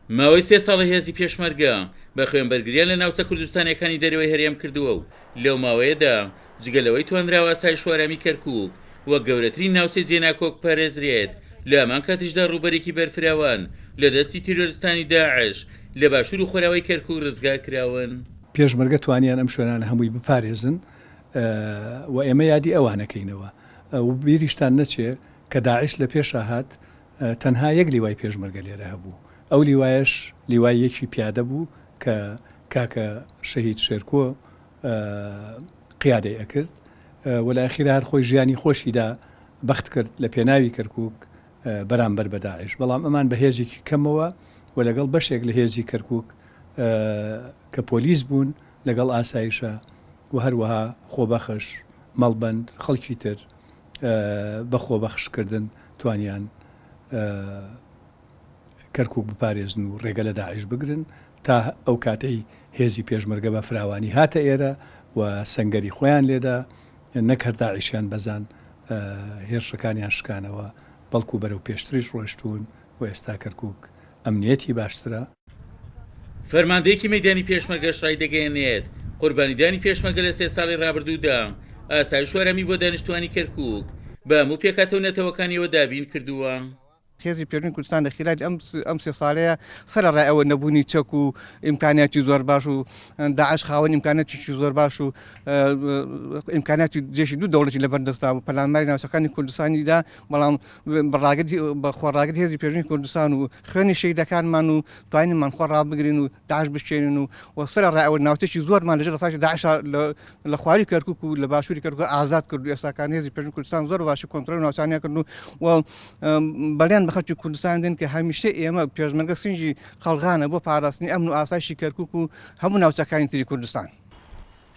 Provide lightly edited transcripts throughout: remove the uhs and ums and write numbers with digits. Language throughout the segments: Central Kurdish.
ماوەی سێ ساڵە هێزی پێشمەرگە بە خوێن بەرگریان لە ناوچە کوردستانیەکانی دەرەوەی هەرێم کردووە و لەو ماوەیەدا جگە لەوەی توانراوە ئاسایش و ئارامی کەرکوک وەک گەورەترین ناوچەی جێناکۆک بپارێزرێت، لە هەمان کاتیشدا ڕووبەرێکی بەرفراوان لە دەستی تیرۆرستانی داعش لە باشوور و خۆراوای کەرکوک ڕزگار کراون. پێشمەرگە توانیان ئەم شوێنانە هەمووی بپارێزن و ئێمە یادی ئەوان ئەکەینەوە و بیریشتان نەچێ کە داعش لە پێشا هات تەنها یەک لیوای پێشمەرگە لێرە هەبوو، ئەو لیوایەش لیوای یەکی پیادە بوو کە کاکە شەهید شێرکۆ قیادەی ئەکرد و لە ئەخیرا هەر خۆی ژیانی خۆشی دا بەخت کرد لە پێناوی کەرکوک بەرامبەر بە داعش، بەڵام ئەمان بە هێزێکی کەمەوە و لەگەڵ بەشێک لە هێزی کەرکوک کە پۆلیس بوون لەگەڵ ئاسایشە و هەروەها خۆبەخش، مەڵبەند، خەڵکی تر بە خۆبەخشکردن توانیان کەرکوک بپارێزن و ڕێگە لە داعش بگرن تا ئەو کاتەی هێزی پێشمەرگە بە فراوانی هاتە ئێرە و سەنگەری خۆیان لێدا، نەک هەر داعشیان بەزان هێرشەکانیان شکانەوە، بەڵکو بەرەو پێشتریش ڕۆیشتوون و ئێستا کەرکوک ئەمنیەتی باشترە. فەرماندەیەکی مەیدانی پێشمەرگەش ڕایدەگەیەنێت، قوربانیدانی پێشمەرگە لە سێ ساڵی ڕابردوودا ئاسایش و ئارامی بۆ دانیشتووانی کەرکووک بە هەموو پێکهاتە و نەتەوەکانیەوە دابین کردووە. هێزی پێشمەرگەی کوردستان لە خیلالی ئەم ئەم سێ ساڵەیە سەرەڕای ئەوە نەبوونی چەک و ئیمکانیاتی زۆر باش و داعش خاوەن ئیمکاناتێکی زۆر باش و ئیمکاناتی جێشی دوو دەوڵەتی لەبەر دەستا بوو پەلاماری ناوچەکانی کوردستانی دا بەڵام بە ڕاگری بە خۆڕاگری هێزی پێشمەرگەی کوردستان و خوێنی شەهیدەکانمان و توانیمان خۆ ڕابگرین و داعش بشکێنین و و سەرەڕای ئەوە ناوچەکی زۆرمان لەژێر دەسەڵاتی داعشا لە لە خواروی کەرکوک و لە باشووری کەرکوک ئازاد کرد و ئێستاکان هێزی پێشمەرگەی کوردستان زۆر بە باشی کۆنترۆڵی ناوچانیان کرد و و بەڵێن بە خەڵکی کوردستان دێن کە هەمیشە ئێمە پێشمەرگە سنگی قەڵغانە بۆ پاراستنی ئەمن و ئاسایشی کەرکوک و هەموو ناوچەکانی تری کوردستان.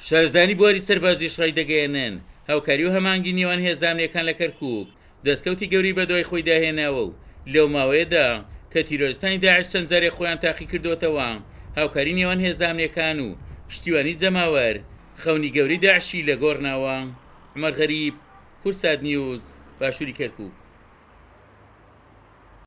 شارەزایانی بواری سەربازیش ڕایدەگەیەنن، هاوکاری و هەماهەنگی نێوان هێزە ئەمنییەکان لە کەرکوک دەستکەوتی گەورەی بەدوای خۆیدا هێناوە و لەو ماوەیەدا کە تیرۆرستانی داعش چەند جارێک خۆیان تاقیکردۆتەوە، هاوکاری نێوان هێزە ئەمنییەکان و پشتیوانی جەماوەر خەونی گەورەی داعشی لەگۆڕ ناوە. عومەر غەریب، کوردسات نیوز، باشووری کەرکوک.